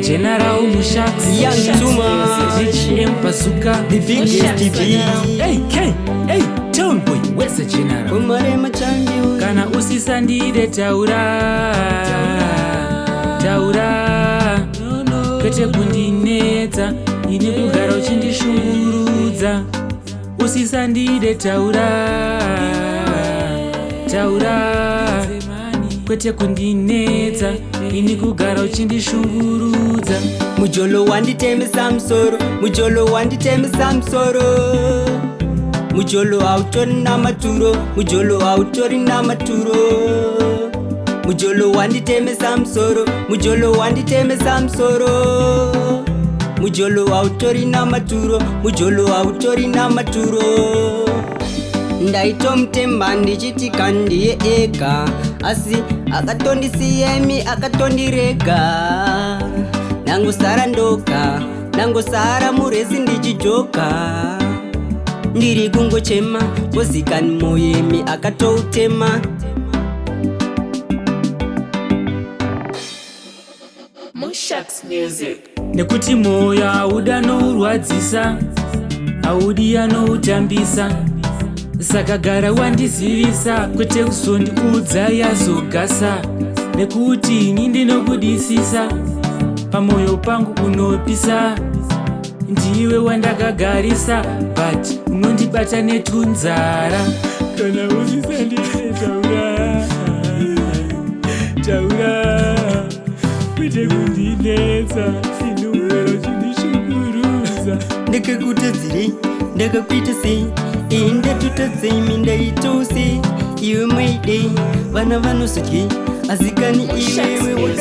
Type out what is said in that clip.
General Mushax, Young Tuma. Rich M Bazooka, The biggest TV. Hey, K, hey, Town Boy, where's the General? Kumarema changi. Kana usisandide taura, taura, kwete kundinetsa, ini kugara uchindishungurudza. Usisandide taura, taura, kwete kundinetsa, ini kugara uchindishungurudza. Mujolo wanditemesa musoro, mujolo wanditemesa musoro. Mujolo hautori namaturo, mujolo hautori namaturo. Mujolo wanditemesa musoro, mujolo wanditemesa musoro. Mujolo hautori namaturo, mujolo hautori namaturo. Ndaitomutemba ndichiti kandiye ega, asi akatondisiya imi, akatondirega. Ndangosara ndoga, ndangosara muresi ndichijoka. Ndiri kungochema kozikani moyemi akatoutema. Mushax Music. Nekuti mwoyo hauda nourwadzisa, haudi anoutambisa. Saka gara wandizivisa, kwete kuzondiudza yazogasa, nekuti ini ndinokudisisa, pamwoyo pangu unopisa. Ndiwe wandakagarisa, but unondibata netunzara. Kana usisandide taura, taura, kwete kundinetsa, inogara uchindishungurudza. Ndakakutadzirei? Ndakakuita sei? Ii, ndatotadzei? Ndaitose iwe maidei, vana vanozodyei? Asi kani iwewe.